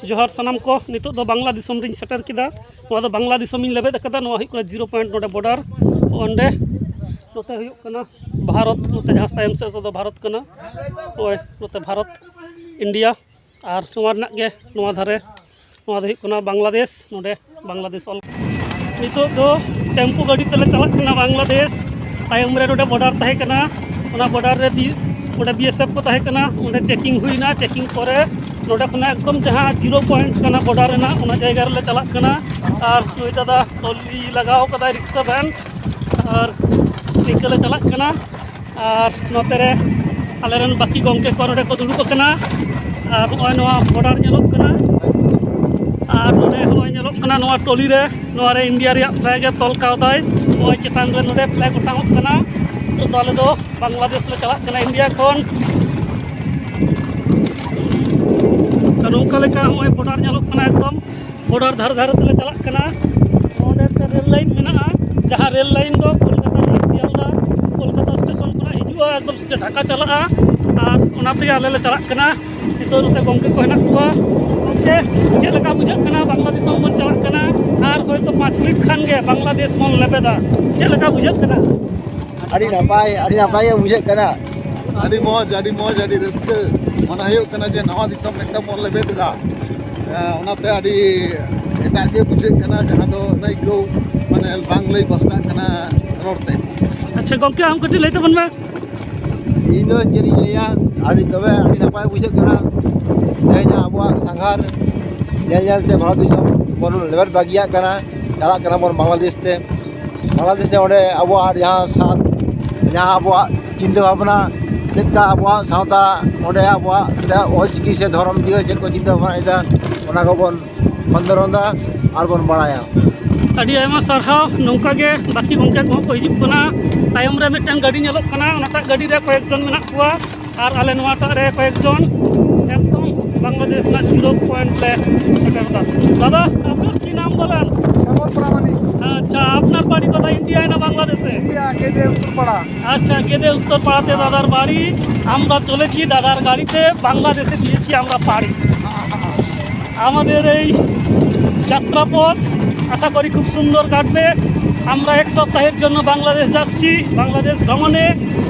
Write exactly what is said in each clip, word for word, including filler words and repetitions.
ᱡᱚᱦᱟᱨ ᱥᱟᱱᱟᱢ ᱠᱚ, ᱱᱤᱛᱚᱜ ᱫᱚ ᱵᱟᱝᱞᱟ ᱫᱤᱥᱚᱢ ᱨᱤᱧ ᱥᱮᱴᱮᱨ ᱠᱮᱫᱟ᱾ ᱱᱚᱣᱟ ᱫᱚ ᱵᱟᱝᱞᱟ ᱫᱤᱥᱚᱢ ᱤᱧ ᱞᱮᱵᱮᱫ ᱟᱠᱟᱫᱟ᱾ ᱱᱚᱣᱟ ᱦᱩᱭᱩᱜ ᱠᱟᱱᱟ ᱡᱤᱨᱳ ᱯᱚᱭᱮᱱᱴ, ᱱᱚᱰᱮ ᱵᱚᱰᱟᱨ᱾ ᱚᱸᱰᱮ ᱱᱚᱛᱮ ᱦᱩᱭᱩᱜ ᱠᱟᱱᱟ ᱵᱷᱟᱨᱚᱛ, ᱱᱚᱛᱮ ᱡᱟᱦᱟᱸ ᱛᱟᱭᱚᱢ ᱥᱮᱫ ᱫᱚ ᱵᱷᱟᱨᱚᱛ ᱠᱟᱱᱟ᱾ ᱱᱚᱜᱼᱚᱭ ᱱᱚᱛᱮ ᱵᱷᱟᱨᱚᱛ, ᱤᱱᱰᱤᱭᱟ, ᱟᱨ ᱱᱚᱣᱟ ᱨᱮᱱᱟᱜ ᱜᱮ ᱱᱚᱣᱟ ᱫᱷᱟᱨᱮ, ᱱᱚᱣᱟ ᱫᱚ ᱦᱩᱭᱩᱜ ᱠᱟᱱᱟ ᱵᱟᱝᱞᱟᱫᱮᱥ᱾ ᱱᱚᱰᱮ ᱵᱟᱝᱞᱟᱫᱮᱥ ᱚᱞ᱾ ᱱᱤᱛᱚᱜ ᱫᱚ ᱴᱮᱢᱯᱩ ᱜᱟᱹᱰᱤ ᱛᱮᱞᱮ ᱪᱟᱞᱟᱜ ᱠᱟᱱᱟ ᱵᱟᱝᱞᱟᱫᱮᱥ᱾ ᱛᱟᱭᱚᱢ ᱨᱮ ᱱᱚᱰᱮ ᱵᱚᱰᱟᱨ ᱛᱟᱦᱮᱸ ᱠᱟᱱᱟ, ᱚᱱᱟ ᱵᱚᱰᱟᱨ ᱨᱮ ᱵᱤ-, ᱚᱸᱰᱮ ᱵᱤ ᱮᱥ ᱮᱯᱷ ᱠᱚ ᱛᱟᱦᱮᱸ ᱠᱟᱱᱟ᱾ ᱚᱸᱰᱮ ᱪᱮᱠᱤᱝ ᱦᱩᱭᱱᱟ, ᱪᱮᱠᱤᱝ ᱯᱚᱨᱮ ᱱᱚᱰᱮ ᱠᱷᱚᱱᱟᱜ ᱮᱠᱫᱚᱢ ᱡᱟᱦᱟᱸ ᱡᱤᱨᱳ ᱯᱚᱭᱮᱱᱴ ᱠᱟᱱᱟ ᱵᱚᱰᱟᱨ ᱨᱮᱱᱟᱜ, ᱚᱱᱟ ᱡᱟᱭᱜᱟ ᱨᱮᱞᱮ ᱪᱟᱞᱟᱜ ᱠᱟᱱᱟ᱾ ᱟᱨ ᱱᱩᱭ ᱫᱟᱫᱟ ᱴᱨᱚᱞᱤ ᱞᱟᱜᱟᱣ ᱠᱟᱫᱟᱭ, ᱨᱤᱠᱥᱟ ᱵᱷᱮᱱ, ᱟᱨ ᱱᱤᱝᱠᱟᱹ ᱞᱮ ᱪᱟᱞᱟᱜ ᱠᱟᱱᱟ᱾ ᱟᱨ ᱱᱚᱛᱮ ᱨᱮ ᱟᱞᱮᱨᱮᱱ ᱵᱟᱹᱠᱤ ᱜᱚᱢᱠᱮ ᱠᱚ ᱱᱚᱰᱮ ᱠᱚ ᱫᱩᱲᱩᱵ ᱟᱠᱟᱱᱟ᱾ ᱟᱨ ᱱᱚᱜᱼᱚᱭ ᱱᱚᱣᱟ ᱵᱚᱰᱟᱨ ᱧᱮᱞᱚᱜ ᱠᱟᱱᱟ᱾ ᱟᱨ ᱱᱚᱰᱮ ᱱᱚᱜᱼᱚᱭ ᱧᱮᱞᱚᱜ ᱠᱟᱱᱟ ᱱᱚᱣᱟ ᱴᱚᱞᱤ ᱨᱮ, ᱱᱚᱣᱟ ᱨᱮ ᱤᱱᱰᱤᱭᱟ ᱨᱮᱭᱟᱜ ᱯᱷᱞᱮᱜ ᱮ ᱛᱚᱞ ᱠᱟᱣᱫᱟᱭ᱾ ᱱᱚᱜᱼᱚᱭ ᱪᱮᱛᱟᱱ ᱨᱮ ᱱᱚᱰᱮ ᱯᱷᱞᱮᱜ ᱚᱴᱟᱝᱚᱜ ᱠᱟᱱᱟ᱾ ᱱᱤᱛᱚᱜ ᱫᱚ ᱟᱞᱮ ᱫᱚ ᱵᱟᱝᱞᱟᱫᱮᱥ ᱞᱮ ᱪᱟᱞᱟᱜ ᱠᱟᱱᱟ ᱤᱱᱰᱤᱭᱟ ᱠᱷᱚᱱ᱾ ᱟᱨ ᱱᱚᱝᱠᱟ ᱞᱮᱠᱟ ᱱᱚᱜᱼᱚᱭ ᱵᱚᱰᱟᱨ ᱧᱮᱞᱚᱜ ᱠᱟᱱᱟ ᱮᱠᱫᱚᱢ᱾ ᱵᱚᱰᱟᱨ ᱫᱷᱟᱨᱮ ᱫᱷᱟᱨᱮ ᱛᱮᱞᱮ ᱪᱟᱞᱟᱜ ᱠᱟᱱᱟ᱾ ᱱᱚᱰᱮ ᱢᱤᱫᱴᱮᱱ ᱨᱮᱞ ᱞᱟᱭᱤᱱ ᱢᱮᱱᱟᱜᱼᱟ, ᱡᱟᱦᱟᱸ ᱨᱮᱞ ᱞᱟᱭᱤᱱ ᱫᱚ ᱠᱳᱞᱠᱟᱛᱟ ᱠᱷᱚᱱ ᱥᱤᱭᱟᱞᱫᱟ, ᱠᱳᱞᱠᱟᱛᱟ ᱥᱴᱮᱥᱚᱱ ᱠᱷᱚᱱᱟᱜ ᱦᱤᱡᱩᱜᱼᱟ, ᱮᱠᱫᱚᱢ ᱥᱤᱫᱷᱟᱹ ᱰᱷᱟᱠᱟ ᱪᱟᱞᱟᱜᱼᱟ᱾ ᱟᱨ ᱚᱱᱟ ᱛᱮᱜᱮ ᱟᱞᱮ ᱞᱮ ᱪᱟᱞᱟᱜ ᱠᱟᱱᱟ᱾ ᱱᱤᱛᱚᱜ ᱱᱚᱛᱮ ᱜᱚᱢᱠᱮ ᱠᱚ ᱦᱮᱱᱟᱜ ᱠᱚᱣᱟ᱾ ᱜᱚᱢᱠᱮ, ᱪᱮᱫ ᱞᱮᱠᱟ ᱵᱩᱡᱷᱟᱹᱜ ᱠᱟᱱᱟ? ᱵᱟᱝᱞᱟ ᱫᱤᱥᱚᱢ ᱵᱚᱱ ᱪᱟᱞᱟᱜ ᱠᱟᱱᱟ, ᱟᱨ ᱦᱚᱭᱛᱳ ᱯᱟᱸᱪ ᱢᱤᱱᱤᱴ ᱠᱷᱟᱱ ᱜᱮ ᱵᱟᱝᱞᱟᱫᱮᱥ ᱵᱚᱱ ᱞᱮᱵᱮᱫᱟ᱾ ᱪᱮᱫ ᱞᱮᱠᱟ ᱵᱩᱡᱷᱟᱹᱜ ᱠᱟᱱᱟ? ᱟᱹᱰᱤ ᱱᱟᱯᱟᱭ, ᱟᱹᱰᱤ ᱱᱟᱯᱟᱭ ᱜᱮ ᱵᱩᱡᱷᱟᱹᱜ ᱠᱟᱱᱟ᱾ ᱟᱹᱰᱤ ᱢᱚᱡᱽ, ᱟᱹᱰᱤ ᱢᱚᱡᱽ, ᱟᱹᱰᱤ ᱨᱟᱹᱥᱠᱟᱹ᱾ ᱢᱚᱱᱮ ᱦᱩᱭᱩᱜ ᱠᱟᱱᱟ ᱡᱮ ᱱᱟᱣᱟ ᱫᱤᱥᱚᱢ ᱢᱤᱫᱴᱟᱝ ᱵᱚᱱ ᱞᱮᱵᱮᱫ ᱮᱫᱟ᱾ ᱮᱸ, ᱚᱱᱟᱛᱮ ᱟᱹᱰᱤ ᱮᱴᱟᱜ ᱜᱮ ᱵᱩᱡᱷᱟᱹᱜ ᱠᱟᱱᱟ, ᱡᱟᱦᱟᱸ ᱫᱚ ᱟᱹᱱᱟᱹᱭᱠᱟᱹᱣ, ᱢᱟᱱᱮ, ᱵᱟᱝ ᱞᱟᱹᱭ ᱯᱟᱥᱱᱟᱜ ᱠᱟᱱᱟ ᱨᱚᱲ ᱛᱮ᱾ ᱟᱪᱪᱷᱟ ᱜᱚᱢᱠᱮ, ᱟᱢ ᱠᱟᱹᱴᱤᱡ ᱞᱟᱹᱭ ᱛᱟᱵᱚᱱ ᱢᱮ᱾ ᱤᱧ ᱫᱚ ᱪᱮᱫ ᱤᱧ ᱞᱟᱹᱭᱟ, ᱟᱹᱰᱤ, ᱛᱚᱵᱮ ᱟᱹᱰᱤ ᱱᱟᱯᱟᱭ ᱵᱩᱡᱷᱟᱹᱜ ᱠᱟᱱᱟ ᱛᱮᱦᱮᱧ ᱟᱵᱚᱣᱟᱜ ᱥᱟᱸᱜᱷᱟᱨ ᱧᱮᱞ ᱧᱮᱞ ᱛᱮ ᱵᱷᱟᱨᱚᱛ ᱫᱤᱥᱚᱢ ᱵᱚᱱ ᱞᱮᱵᱮᱫ ᱵᱟᱹᱜᱤᱭᱟᱜ ᱠᱟᱱᱟ, ᱪᱟᱞᱟᱜ ᱠᱟᱱᱟ ᱵᱚᱱ ᱵᱟᱝᱞᱟᱫᱮᱥ ᱛᱮ᱾ ᱵᱟᱝᱞᱟᱫᱮᱥ ᱨᱮ ᱚᱸᱰᱮ ᱟᱵᱚᱣᱟᱜ ᱡᱟᱦᱟᱸ ᱥᱟᱶ-, ᱡᱟᱦᱟᱸ ᱟᱵᱚᱣᱟᱜ ᱪᱤᱱᱛᱟᱹ ᱵᱷᱟᱵᱽᱱᱟ, ᱪᱮᱫ ᱞᱮᱠᱟ ᱟᱵᱚᱣᱟᱜ ᱥᱟᱶᱛᱟ ᱚᱸᱰᱮ ᱟᱵᱚᱣᱟᱜ ᱥᱮ ᱚᱞᱪᱤᱠᱤ ᱥᱮ ᱫᱷᱚᱨᱚᱢ ᱤᱫᱤ ᱠᱟᱛᱮ ᱪᱮᱫ ᱠᱚ ᱪᱤᱱᱛᱟᱹ ᱵᱷᱟᱵᱽᱱᱟᱭᱮᱫᱟ, ᱚᱱᱟ ᱠᱚᱵᱚᱱ ᱠᱷᱚᱸᱫᱽᱨᱚᱸᱫᱟ ᱟᱨ ᱵᱚᱱ ᱵᱟᱲᱟᱭᱟ᱾ ᱟᱹᱰᱤ ᱟᱭᱢᱟ ᱥᱟᱨᱦᱟᱣ᱾ ᱱᱚᱝᱠᱟ ᱜᱮ ᱵᱟᱹᱠᱤ ᱜᱚᱢᱠᱮ ᱠᱚᱦᱚᱸ ᱠᱚ ᱦᱤᱡᱩᱜ ᱠᱟᱱᱟ᱾ ᱛᱟᱭᱚᱢ ᱨᱮ ᱢᱤᱫᱴᱟᱝ ᱜᱟᱹᱰᱤ ᱧᱮᱞᱚᱜ ᱠᱟᱱᱟ, ᱚᱱᱟᱴᱟᱜ ᱜᱟᱹᱰᱤ ᱨᱮ ᱠᱚᱭᱮᱠ ᱡᱚᱱ ᱢᱮᱱᱟᱜ ᱠᱚᱣᱟ᱾ ᱟᱨ ᱟᱞᱮ ᱱᱚᱣᱟᱴᱟᱜ ᱨᱮ ᱠᱚᱭᱮᱠ ᱡᱚᱱ ᱮᱠᱫᱚᱢ ᱵᱟᱝᱞᱟᱫᱮᱥ ᱨᱮᱱᱟᱜ ᱡᱤᱨᱳ ᱯᱚᱭᱮᱱᱴ ᱞᱮ ᱥᱮᱴᱮᱨ ᱮᱫᱟ᱾ ᱫᱟᱫᱟ, আপনার কি নাম বলেন? শ্যামল প্রামাণিক। আচ্ছা, আপনার বাড়ি কোথায়, ইন্ডিয়ায় না বাংলাদেশে? ইন্ডিয়া, গেদে উত্তরপাড়া। আচ্ছা, গেদে উত্তরপাড়াতে দাদার বাড়ি। আমরা চলেছি দাদার গাড়িতে, বাংলাদেশে দিয়েছি আমরা পাড়ি। আমাদের এই যাত্রাপথ আশা করি খুব সুন্দর কাটবে। আমরা এক সপ্তাহের জন্য বাংলাদেশ যাচ্ছি, বাংলাদেশ ভ্রমণে।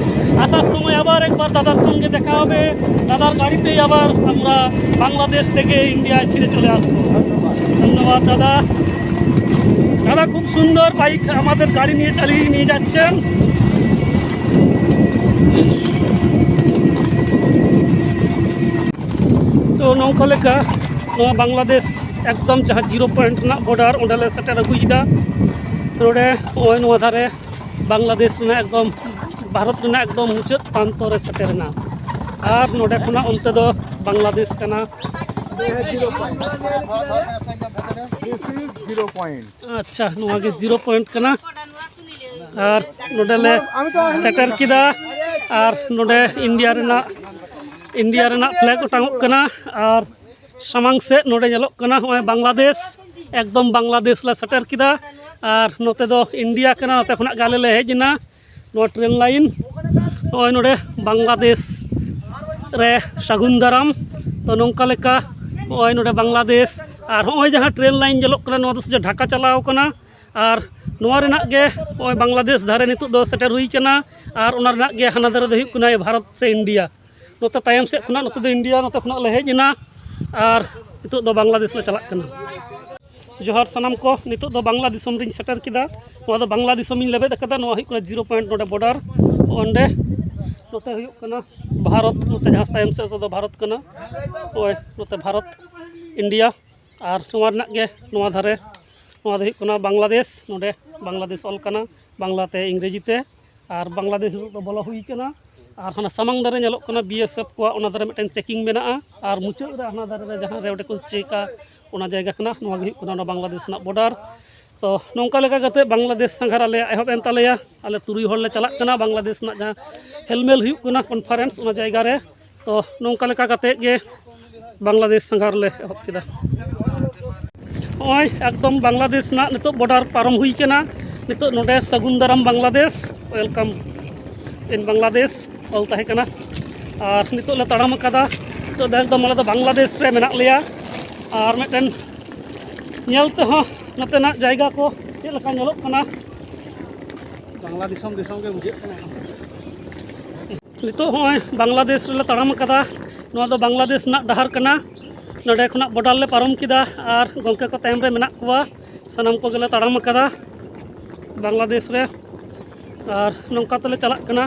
আসার সময় আবার একবার দাদার সঙ্গে দেখা হবে, দাদার গাড়িতেই আবার আমরা বাংলাদেশ থেকে ইন্ডিয়ায় ফিরে চলে আসবো। ধন্যবাদ দাদা। দাদা খুব সুন্দর বাইক আমাদের গাড়ি নিয়ে চালিয়ে নিয়ে যাচ্ছেন। ᱛᱚ ᱱᱚᱝᱠᱟ ᱞᱮᱠᱟ ᱱᱚᱣᱟ ᱵᱟᱝᱞᱟᱫᱮᱥ ᱮᱠᱫᱚᱢ ᱡᱟᱦᱟᱸ ᱡᱤᱨᱳ ᱯᱚᱭᱮᱱᱴ ᱨᱮᱱᱟᱜ ᱵᱚᱰᱟᱨ, ᱚᱸᱰᱮ ᱞᱮ ᱥᱮᱴᱮᱨ ᱟᱹᱜᱩᱭᱮᱫᱟ᱾ ᱱᱚᱰᱮ ᱱᱚᱜᱼᱚᱭ ᱱᱚᱣᱟ ᱫᱷᱟᱨᱮ ᱵᱟᱝᱞᱟᱫᱮᱥ ᱨᱮᱱᱟᱜ ᱮᱠᱫᱚᱢ, ᱵᱷᱟᱨᱚᱛ ᱨᱮᱱᱟᱜ ᱮᱠᱫᱚᱢ ᱢᱩᱪᱟᱹᱫ ᱯᱨᱟᱱᱛᱚ ᱨᱮ ᱥᱮᱴᱮᱨ ᱮᱱᱟ᱾ ᱟᱨ ᱱᱚᱰᱮ ᱠᱷᱚᱱᱟᱜ ᱚᱱᱛᱮ ᱫᱚ ᱵᱟᱝᱞᱟᱫᱮᱥ ᱠᱟᱱᱟ᱾ This is zero point. ᱟᱪᱪᱷᱟ, ᱱᱚᱣᱟ ᱜᱮ ᱡᱤᱨᱳ ᱯᱚᱭᱮᱱᱴ ᱠᱟᱱᱟ᱾ ᱟᱨ ᱱᱚᱰᱮ ᱞᱮ ᱥᱮᱴᱮᱨ ᱠᱮᱫᱟ᱾ ᱟᱨ ᱱᱚᱰᱮ ᱤᱱᱰᱤᱭᱟ ᱨᱮᱱᱟᱜ, ᱤᱱᱰᱤᱭᱟ ᱨᱮᱱᱟᱜ ᱯᱷᱞᱮᱜ ᱚᱴᱟᱝᱚᱜ ᱠᱟᱱᱟ᱾ ᱟᱨ ᱥᱟᱢᱟᱝ ᱥᱮᱫ ᱱᱚᱰᱮ ᱧᱮᱞᱚᱜ ᱠᱟᱱᱟ ᱱᱚᱜᱼᱚᱭ ᱵᱟᱝᱞᱟᱫᱮᱥ, ᱮᱠᱫᱚᱢ ᱵᱟᱝᱞᱟᱫᱮᱥ ᱞᱮ ᱥᱮᱴᱮᱨ ᱠᱮᱫᱟ᱾ ᱟᱨ ᱱᱚᱛᱮ ᱫᱚ ᱤᱱᱰᱤᱭᱟ ᱠᱟᱱᱟ, ᱱᱚᱛᱮ ᱠᱷᱚᱱᱟᱜ ᱜᱮ ᱟᱞᱮ ᱞᱮ ᱦᱮᱡ ᱮᱱᱟ᱾ ᱱᱚᱣᱟ ᱴᱨᱮᱱ ᱞᱟᱭᱤᱱ ᱱᱚᱜᱼᱚᱭ ᱱᱚᱰᱮ ᱵᱟᱝᱞᱟᱫᱮᱥ ᱨᱮ ᱥᱟᱹᱜᱩᱱ ᱫᱟᱨᱟᱢ᱾ ᱛᱚ ᱱᱚᱝᱠᱟ ᱞᱮᱠᱟ ᱱᱚᱜᱼᱚᱭ ᱱᱚᱰᱮ ᱵᱟᱝᱞᱟᱫᱮᱥ᱾ ᱟᱨ ᱱᱚᱜᱼᱚᱭ ᱡᱟᱦᱟᱸ ᱴᱨᱮᱱ ᱞᱟᱭᱤᱱ ᱧᱮᱞᱚᱜ ᱠᱟᱱᱟ, ᱱᱚᱣᱟ ᱫᱚ ᱥᱚᱡᱷᱮ ᱰᱷᱟᱠᱟ ᱪᱟᱞᱟᱣ ᱠᱟᱱᱟ᱾ ᱟᱨ ᱱᱚᱣᱟ ᱨᱮᱱᱟᱜ ᱜᱮ ᱱᱚᱜᱼᱚᱭ ᱵᱟᱝᱞᱟᱫᱮᱥ ᱫᱷᱟᱨᱮ ᱱᱤᱛᱚᱜ ᱫᱚ ᱥᱮᱴᱮᱨ ᱦᱩᱭ ᱠᱟᱱᱟ᱾ ᱟᱨ ᱚᱱᱟ ᱨᱮᱱᱟᱜ ᱜᱮ ᱦᱟᱱᱟ ᱫᱷᱟᱨᱮ ᱫᱚ ᱦᱩᱭᱩᱜ ᱠᱟᱱᱟ ᱵᱷᱟᱨᱚᱛ ᱥᱮ ᱤᱱᱰᱤᱭᱟ᱾ ᱱᱚᱛᱮ ᱛᱟᱭᱚᱢ ᱥᱮᱫ ᱠᱷᱚᱱᱟᱜ ᱱᱚᱛᱮ ᱫᱚ ᱤᱱᱰᱤᱭᱟ, ᱱᱚᱛᱮ ᱠᱷᱚᱱᱟᱜ ᱞᱮ ᱦᱮᱡ ᱮᱱᱟ᱾ ᱟᱨ ᱱᱤᱛᱚᱜ ᱫᱚ ᱵᱟᱝᱞᱟᱫᱮᱥ ᱞᱮ ᱪᱟᱞᱟᱜ ᱠᱟᱱᱟ᱾ ᱡᱚᱦᱟᱨ ᱥᱟᱱᱟᱢ ᱠᱚ, ᱱᱤᱛᱚᱜ ᱫᱚ ᱵᱟᱝᱞᱟ ᱫᱤᱥᱚᱢ ᱨᱤᱧ ᱥᱮᱴᱮᱨ ᱠᱮᱫᱟ᱾ ᱱᱚᱣᱟ ᱫᱚ ᱵᱟᱝᱞᱟ ᱫᱤᱥᱚᱢᱤᱧ ᱞᱮᱵᱮᱫ ᱟᱠᱟᱫᱟ᱾ ᱱᱚᱣᱟ ᱦᱩᱭᱩᱜ ᱠᱟᱱᱟ ᱡᱤᱨᱳ ᱯᱚᱭᱮᱱᱴ, ᱱᱚᱰᱮ ᱵᱚᱰᱟᱨ᱾ ᱚᱸᱰᱮ ᱱᱚᱛᱮ ᱦᱩᱭᱩᱜ ᱠᱟᱱᱟ ᱵᱷᱟᱨᱚᱛ, ᱱᱚᱛᱮ ᱡᱟᱦᱟᱸ ᱛᱟᱭᱚᱢ ᱥᱮᱫ ᱫᱚ ᱵᱷᱟᱨᱚᱛ ᱠᱟᱱᱟ᱾ ᱱᱚᱜᱼᱚᱭ ᱱᱚᱛᱮ ᱵᱷᱟᱨᱚᱛ, ᱤᱱᱰᱤᱭᱟ᱾ ᱟᱨ ᱱᱚᱣᱟ ᱨᱮᱱᱟᱜ ᱜᱮ ᱱᱚᱣᱟ ᱫᱷᱟᱨᱮ, ᱱᱚᱣᱟ ᱫᱚ ᱦᱩᱭᱩᱜ ᱠᱟᱱᱟ ᱵᱟᱝᱞᱟᱫᱮᱥ᱾ ᱱᱚᱰᱮ ᱵᱟᱝᱞᱟᱫᱮᱥ ᱚᱞ ᱠᱟᱱᱟ, ᱵᱟᱝᱞᱟᱛᱮ, ᱤᱝᱨᱮᱡᱤ ᱛᱮ᱾ ᱟᱨ ᱵᱟᱝᱞᱟᱫᱮᱥ ᱱᱤᱛᱚᱜ ᱫᱚ ᱵᱚᱞᱚ ᱦᱩᱭ ᱠᱟᱱᱟ᱾ ᱟᱨ ᱦᱟᱱᱟ ᱥᱟᱢᱟᱝ ᱫᱷᱟᱨᱮ ᱧᱮᱞᱚᱜ ᱠᱟᱱᱟ ᱵᱤ ᱮᱥ ᱮᱯᱷ ᱠᱚᱣᱟᱜ, ᱚᱱᱟ ᱫᱷᱟᱨᱮ ᱢᱤᱫᱴᱮᱱ ᱪᱮᱠᱤᱝ ᱢᱮᱱᱟᱜᱼᱟ᱾ ᱟᱨ ᱢᱩᱪᱟᱹᱫ ᱨᱮ ᱦᱟᱱᱟ ᱫᱷᱟᱨᱮ ᱨᱮ ᱡᱟᱦᱟᱸ ᱨᱮ ᱚᱸᱰᱮ ᱠᱚ ᱪᱮᱠᱟ, ᱚᱱᱟ ᱡᱟᱭᱜᱟ ᱠᱟᱱᱟ᱾ ᱱᱚᱣᱟ ᱜᱮ ᱦᱩᱭᱩᱜ ᱠᱟᱱᱟ ᱚᱱᱟ ᱵᱟᱝᱞᱟᱫᱮᱥ ᱨᱮᱱᱟᱜ ᱵᱚᱰᱟᱨ᱾ ᱛᱚ ᱱᱚᱝᱠᱟ ᱞᱮᱠᱟ ᱠᱟᱛᱮ ᱵᱟᱝᱞᱟᱫᱮᱥ ᱥᱟᱸᱜᱷᱟᱨ ᱟᱞᱮᱭᱟᱜ ᱮᱦᱚᱵ ᱮᱱ ᱛᱟᱞᱮᱭᱟ᱾ ᱟᱞᱮ ᱛᱩᱨᱩᱭ ᱦᱚᱲ ᱞᱮ ᱪᱟᱞᱟᱜ ᱠᱟᱱᱟ᱾ ᱵᱟᱝᱞᱟᱫᱮᱥ ᱨᱮᱱᱟᱜ ᱡᱟᱦᱟᱸ ᱦᱮᱞᱢᱮᱞ ᱦᱩᱭᱩᱜ ᱠᱟᱱᱟ, ᱠᱚᱱᱯᱷᱟᱨᱮᱱᱥ, ᱚᱱᱟ ᱡᱟᱭᱜᱟ ᱨᱮ᱾ ᱛᱚ ᱱᱚᱝᱠᱟ ᱞᱮᱠᱟ ᱠᱟᱛᱮ ᱜᱮ ᱵᱟᱝᱞᱟᱫᱮᱥ ᱥᱟᱸᱜᱷᱟᱨ ᱞᱮ ᱮᱦᱚᱵ ᱠᱮᱫᱟ᱾ ᱱᱚᱜᱼᱚᱭ ᱮᱠᱫᱚᱢ ᱵᱟᱝᱞᱟᱫᱮᱥ ᱨᱮᱱᱟᱜ ᱱᱤᱛᱚᱜ ᱵᱚᱰᱟᱨ ᱯᱟᱨᱚᱢ ᱦᱩᱭ ᱠᱟᱱᱟ᱾ ᱱᱤᱛᱚᱜ ᱱᱚᱰᱮ ᱥᱟᱹᱜᱩᱱ ᱫᱟᱨᱟᱢ ᱵᱟᱝᱞᱟᱫᱮᱥ, welcome in ᱵᱟᱝᱞᱟᱫᱮᱥ ᱚᱞ ᱛᱟᱦᱮᱸ ᱠᱟᱱᱟ᱾ ᱟᱨ ᱱᱤᱛᱚᱜ ᱞᱮ ᱛᱟᱲᱟᱢ ᱟᱠᱟᱫᱟ᱾ ᱱᱤᱛᱚᱜ ᱫᱚ ᱮᱠᱫᱚᱢ ᱟᱞᱮ ᱫᱚ ᱵᱟᱝᱞᱟᱫᱮᱥ ᱨᱮ ᱢᱮᱱᱟᱜ ᱞᱮᱭᱟ᱾ ᱟᱨ ᱢᱤᱫᱴᱮᱱ ᱧᱮᱞ ᱛᱮᱦᱚᱸ ᱱᱚᱛᱮᱱᱟᱜ ᱡᱟᱭᱜᱟ ᱠᱚ ᱪᱮᱫ ᱞᱮᱠᱟ ᱧᱮᱞᱚᱜ ᱠᱟᱱᱟ, ᱵᱟᱝᱞᱟ ᱫᱤᱥᱚᱢ ᱫᱤᱥᱚᱢ ᱜᱮ ᱵᱩᱡᱷᱟᱹᱜ ᱠᱟᱱᱟ᱾ ᱱᱤᱛᱚᱜ ᱦᱚᱸᱜᱼᱚᱭ ᱵᱟᱝᱞᱟᱫᱮᱥ ᱨᱮᱞᱮ ᱛᱟᱲᱟᱢ ᱟᱠᱟᱫᱟ᱾ ᱱᱚᱣᱟ ᱫᱚ ᱵᱟᱝᱞᱟᱫᱮᱥ ᱨᱮᱱᱟᱜ ᱰᱟᱦᱟᱨ ᱠᱟᱱᱟ᱾ ᱱᱚᱰᱮ ᱠᱷᱚᱱᱟᱜ ᱵᱚᱰᱟᱨ ᱞᱮ ᱯᱟᱨᱚᱢ ᱠᱮᱫᱟ ᱟᱨ ᱜᱚᱢᱠᱮ ᱠᱚ ᱛᱟᱭᱚᱢ ᱨᱮ ᱢᱮᱱᱟᱜ ᱠᱚᱣᱟ᱾ ᱥᱟᱱᱟᱢ ᱠᱚᱜᱮᱞᱮ ᱛᱟᱲᱟᱢ ᱟᱠᱟᱫᱟ ᱵᱟᱝᱞᱟᱫᱮᱥ ᱨᱮ᱾ ᱟᱨ ᱱᱚᱝᱠᱟ ᱛᱮᱞᱮ ᱪᱟᱞᱟᱜ ᱠᱟᱱᱟ᱾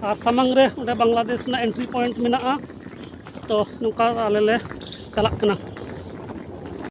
ᱟᱨ ᱥᱟᱢᱟᱝ ᱨᱮ ᱚᱸᱰᱮ ᱵᱟᱝᱞᱟᱫᱮᱥ ᱨᱮᱱᱟᱜ ᱮᱱᱴᱨᱤ ᱯᱚᱭᱮᱱᱴ ᱢᱮᱱᱟᱜᱼᱟ᱾ ᱛᱚ ᱱᱚᱝᱠᱟ ᱟᱞᱮ ᱞᱮ ᱪᱟᱞᱟᱜ ᱠᱟᱱᱟ᱾